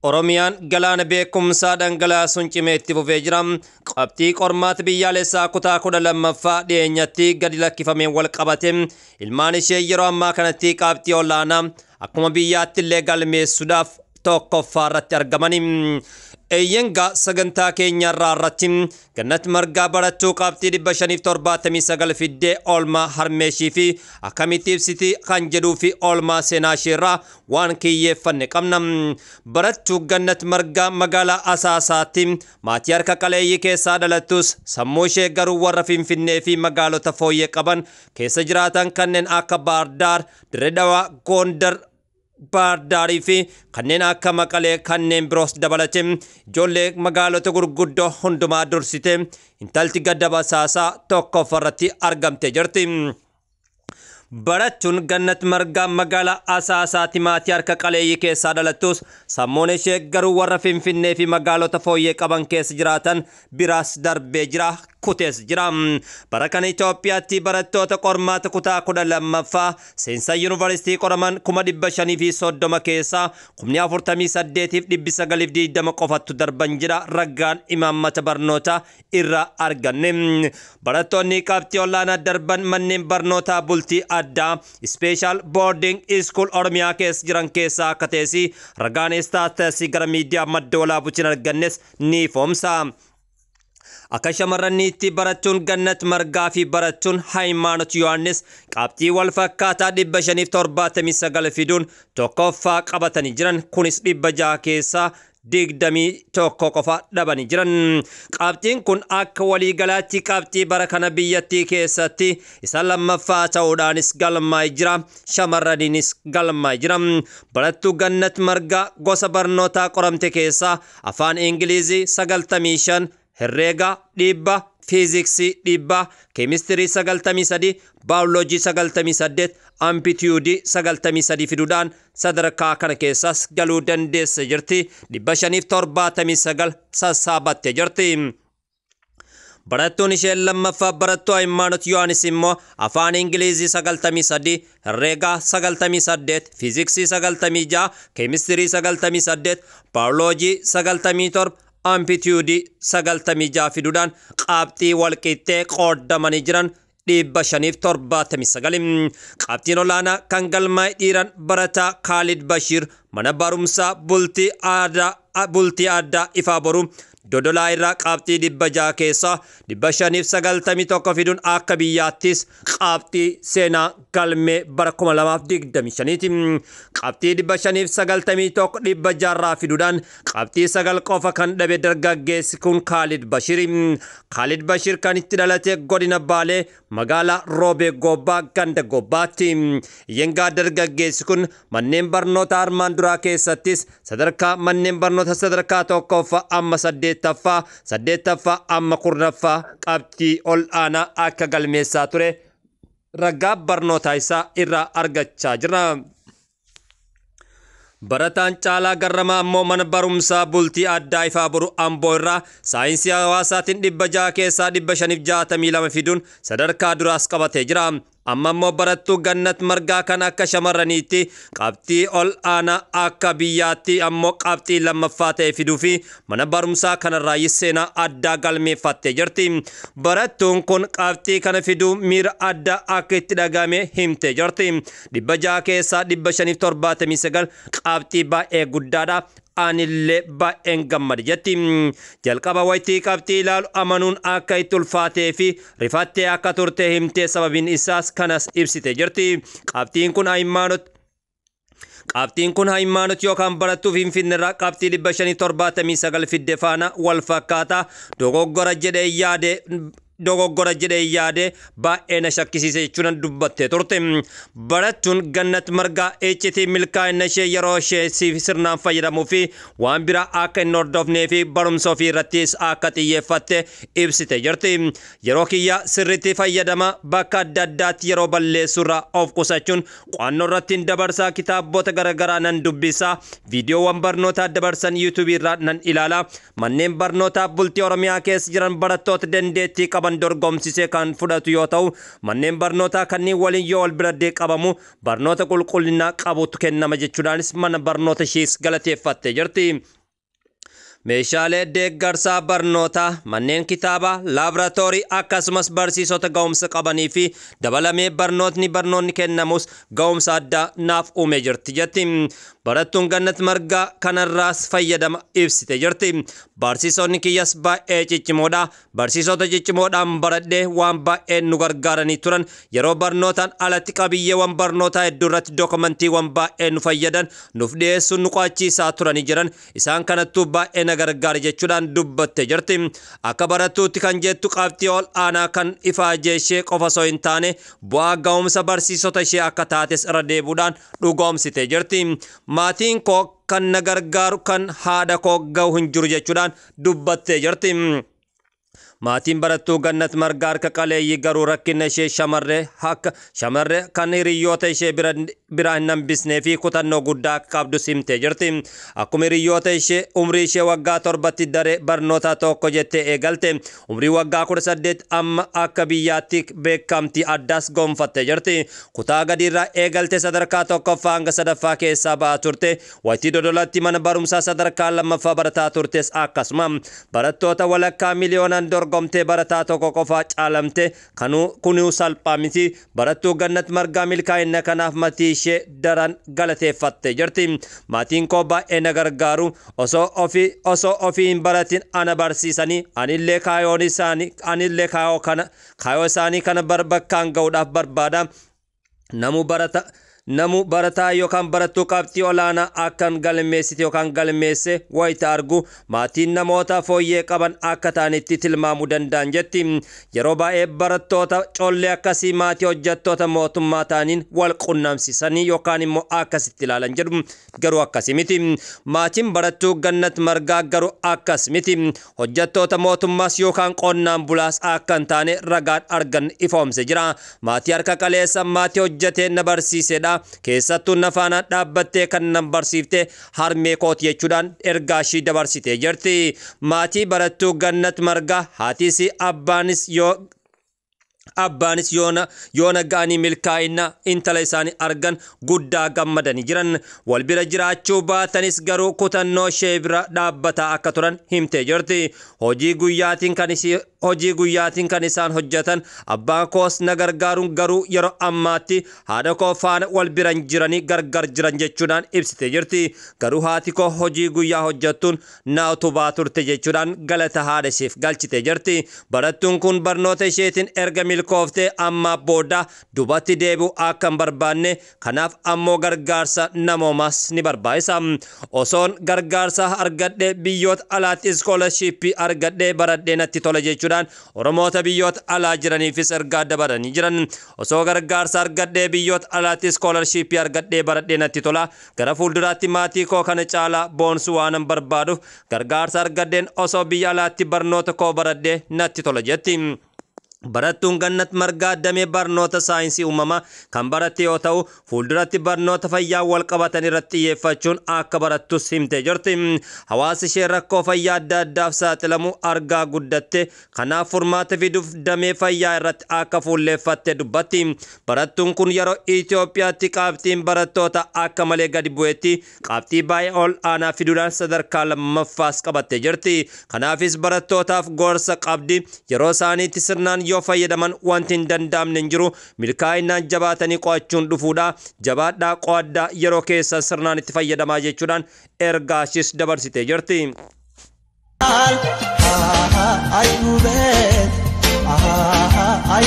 Oromiyaan galaana beekumsaa dhangalaasuun cimee itti fufee jira. Qabxii qormaata biyyaalessaa kutaa 12ffaa dhiyeenyatti gadi lakkifameen wal qabate ilmaan ishee yeroo ammaa kanatti qabxii olaanaa akkuma biyyaatti illee galmeessuudhaaf tokkoffaa irratti argamani. Eeyyengaa sagantaa keenya irraa irratti Gannat Margaa barattuu qabxii 579 fiddee oolmaa harmeeshii fi akkamitti ibsiti kan jedhuu fi oolmaa seenaa isheerraa waan kiyyeeffanne qabna. Barattuu Gannat Margaa magaalaa Asaasaatti maatii harka qaleeyyii keessaa dhalattus sammuu ishee garuu warra Finfinnee fi magaalota fooyyee qaban keessa jiraatan kanneen akka Baardaar, Dirree Dhawaa, Gondar, Baardaarii fi kanneen akka Maqalee kanneen biroos dabalate ijoollee magaalota gurguddoo hundumaa dursite intalti gadda basaasaa tokkoffaarratti argamte jirti. Barattuun Gannat Margaa magaalaa Asaasaatti maatii harka qaleeyyii keessaa dhalattus sammuun ishee garuu warra Finfinnee fi magaalota fooyyee qaban keessa jiraatan biraas darbee jira, kutees jira. Bara kana Itoophiyaatti barattoota qormaata kutaa 12ffaa seensa yuunivarsiitii qoraman 530,000 keessaa 48,920 qofattu darban jira ragaan imaammata barnootaa irraa arganne. Barattoonni qabxii olaanaa darban manneen barnootaa bultii addaa Special Boarding School Oromiyaa keessa jiran keessaa akka ta'es ragaan istaatasii gara miidiyaa madda walaabuutiin argannes ni ifoomsa. Akka shamarraniitti barattuun Gannat Margaa fi barattuun Hayimaanot Yohaannis qabxii wal fakkaataa 579 fiduun tokkoffaa qabatanii jiran, kunis 600 keessaa 21 qofa dhabanii jiran. Qabxiin kun akka waliigalaatti qabxii bara kana biyyattii keessatti isa lammaffaa ta'uudhaanis galmaa'ee jira. Shamarraniinis galmaa'ee jira. Barattuu Gannat Margaa gosa barnootaa qoramte keessaa afaan Ingilizii 95, herreega 100, fiiziksii 100, keemistirii 93, baayoloojii 98, ampitiyuudii 93 fiduudhaan sadarkaa kana keessaas galuu dandeesse jirti. 579 sassaabattee jirti. Barattuun isheen lammaffaa barattuu Hayimaanot Yohaannis immoo afaan Ingilizii 93, herreegaa 98, fiiziksii 96, keemistirii 98, baayoloojii 97, ampitiyuudii 96 fiduudhaan qabxii walqixxee qoodamanii jiran 579. Qabxiin olaanaa kan galmaa'e dhiiran barataa Kaalid Bashiir mana barumsaa bultii addaa Ifaa Boruu Dodolaa irraa qabxii 600 keessaa 591 fiduun akka biyyaattis qabxii seenaa galmee bara 2025ti. Qabxii 591 600 fiduudhaan qabxii 9 qofa kan dhabe dargaggeessi kun Kaalid Bashiir. Kaalid Bashiir kan itti dhalate godina Baalee magaalaa Roobee Gobbaa ganda Gobbaatti. Yengaa dargaggeessi kun manneen barnoota armaan duraa keessattis sadarkaa manneen barnoota sadarkaa tokkoffaa amma 8ffaa, 8ffaa amma 10ffaa qabxii ol aanaa akka galmeessaa ture ragaa barnootaa isaa irraa argachaa jira. Barataan Caalaa Garramaa ammoo mana barumsaa bultii addaa Ifaa Boruu Amboo irraa saayinsii hawaasaatiin 600 keessaa 562 fiduun sadarkaa duraas qabatee jira. Amma immoo barattuu Gannat Margaa kan akka shamarraniitti qabxii ol aanaa akka biyyaatti ammoo qabxii lammaffaa ta'e fiduu fi mana barumsaa kanarraa seenaa addaa galmeeffattee jirti. Barattuun kun qabxii kana fiduu miira addaa akka itti dhagahame himtee jirti. 600 keessaa 579 qabxii baay'ee guddaadha. Anillee baay'een gammade jetti. Jalqaba wayitii qabxii ilaalu amanuun akka itti ulfaatee fi rifattee akka turte himtee sababiin isaas kanas ibsite jirti. Qabxiin kun Hayimaanot yookaan barattuu Finfinneerraa qabxii 579 fidde faana wal fakkaata. Dogoggora jedhee yaade baay'ee na shakkisiise jechuun dubbattee turte. Barattuun Gannat Margaa iccitii milkaa'ina ishee yeroo ishee sirnaan fayyadamuu fi waan biraa akka hin hordofnee fi barumsa ofii irrattis akka xiyyeeffatte ibsite jirti. Yeroo kiyya sirriitti fayyadama bakka adda addaatti yeroo balleessurraa of qusachuun qo'annoo irratti hin dabarsaa, kitaabota garaagaraa nan dubbisa, viidiyoowwan barnootaa dabarsan yuutuubii irraa nan ilaala. Manneen barnootaa bultii Oromiyaa keessa jiran barattoota dandeettii qaban qaban dorgomsisee kan fudhatu yoo ta'u, manneen barnootaa kanneen waliin yoo wal bira qabamu barnoota qulqullinaa qabutu kennama jechuudhaanis mana barnoota ishees galateeffattee jirti. Meeshaalee deeggarsaa barnootaa, manneen kitaabaa, laaboraatoorii akkasumas barsiisota ga'umsa qabanii fi dabalamee barnootni kennamus ga'umsa addaa naaf uume jirti jetti. Barattuun Gannat Margaa kanarraas fayyadama ibsite jirti. Barsiisonni kiyyas baay'ee ciccimoodha. Barsiisota ciccimoodhaan baradhee waan baay'ee nu gargaaranii turan. Yeroo barnootaan alatti qabiyyeewwan barnootaa hedduu irratti dookumantiiwwan baay'ee nu fayyadan nuuf dhiyeessuun nu qo'achiisaa turanii jiran. Isaan kanattuu baay'ee na gargaare jechuudhaan dubbatte jirti. Akka barattuutti kan jettu qabxii ol aanaa kan ifaajee ishee qofa osoo hin taane bu'aa ga'umsa barsiisota ishee akka taates irra deebuudhaan dhugoomsite jirti. Maatiin koo kan na gargaaru kan haadha koo ga'u hin jiru jechuudhaan dubbattee jirti. Maatiin barattuu Gannat Margaa harka qaleeyyii garuu rakkina ishee shamarree akka shamarree kan hiriyoota ishee biraa hin hambisnee fi kutannoo guddaa akka qabdu himtee jirti. Akkuma hiriyoota ishee umrii ishee waggaa 7tti daree barnoota tokko jettee eegalte, umrii waggaa 18 amma akka biyyaatti beekamtii addaas gonfattee jirti. Kutaa gadiirraa eegalte sadarkaa 1ffaa hanga 3ffaa keessaa ba'aa turte. Waytii Dodolatti mana barumsaa sadarkaa 2ffaa barataa turtes akkasuma barattoota walakkaa miliyoonaan dorgomtee barataa tokko qofaa caalamte kunuu salphaa miti. Barattuu Gannat Margaa milkaa'ina kanaaf maatii ishee daran galateeffattee jirti. Maatiin koo baay'ee na gargaaru, osoo ofii hin baratin ana barsiisanii anillee kaayoo isaanii kana bakkaan ga'uudhaaf barbaada. Namu barataa yookaan barattuu qabxii olaanaa akkan galmeessite yookaan galmeesse wayita argu maatiin namoota fooyyee qaban akka ta'anitti tilmaamuu danda'an jetti. Yeroo baay'ee barattoota collee akkasii maatii hojjettoota mootummaa ta'aniin wal qunnamsiisanii yookaan immoo akkasitti ilaalan jedhu, garuu akkasii miti. Maatiin barattuu Gannat Margaa garuu akkas miti. Hojjettoota mootummaas yookaan qonnaan bulaas akka hin taane ragaan argan ifoomse jira. Maatii harka qaleessa maatii hojjetee na barsiisedha. Keessattuu na faana dhaabbattee kan na barsiifte harmee kooti jechuudhaan ergaa ishii dabarsitee jirti. Maatii barattuu Gannat Margaa haatiis abbaanis yoona ga'anii milkaa'ina intala isaanii argan guddaa gammadanii jiran. Wal bira jiraachuu baatanis garuu kutannoo ishee bira dhaabbataa akka turan himtee jirti. Hojii guyyaatiin kan isaan hojjetan abbaan koos na gargaaruun garuu yeroo ammaatti haadha koo faana wal bira jiranii gargar jiran jechuudhaan ibsitee jirti. Garuu haati koo hojii guyyaa hojjettuun na utubaa turte jechuudhaan galata haadha isheef galchitee jirti. Barattuun kun barnoota isheetiin erga milkooftee amma booda duubatti deebi'uu akka hin barbaanne, kanaaf ammoo gargaarsa namoomaas ni barbaachisa. Osoon gargaarsa argadhee biyyoota alaatti iskoolashiippii argadhee baradhee natti tola jechuudhaan Oromoota biyyoota alaa jiraniifis ergaa dabaranii jiran. Osoo gargaarsa argadhee biyyoota alaatti iskoolashiippii argadhee baradhee natti tola. Gara fuulduraatti maatii koo kana caalaa boonsuu waanan barbaaduuf gargaarsa argadheen osoo biyya alaatti barnoota koo baradhee natti tola jetti. Barattuun Gannat Margaa damee barnoota saayinsii uumamaa kan baratte yoo ta'u, fuulduratti barnoota fayyaa wal qabatan irratti xiyyeeffachuun akka barattus himtee jirti. Hawaasi ishee rakkoo fayyaa adda addaaf saaxilamu argaa guddatte, kanaaf furmaata fiduuf damee fayyaa irratti akka fuulleeffatte dubbatti. Barattuun kun yeroo Itoophiyaatti qabxiin barattoota akka malee gadi bu'etti qabxii baay'ee ol aanaa fiduudhaan sadarkaa 2ffaas qabattee jirti. Kanaafis barattootaaf gorsa qabdi. Yeroo isaaniitti sirnaan yoo fayyadaman wanti hin danda'amne hin jiru. Milkaa'inaan jabaatanii qo'achuun dhufuudha. Jabaadhaa qo'addaa, yeroo keessan sirnaan itti fayyadamaa jechuudhaan ergaa ishees dabarsitee jirti. Ay,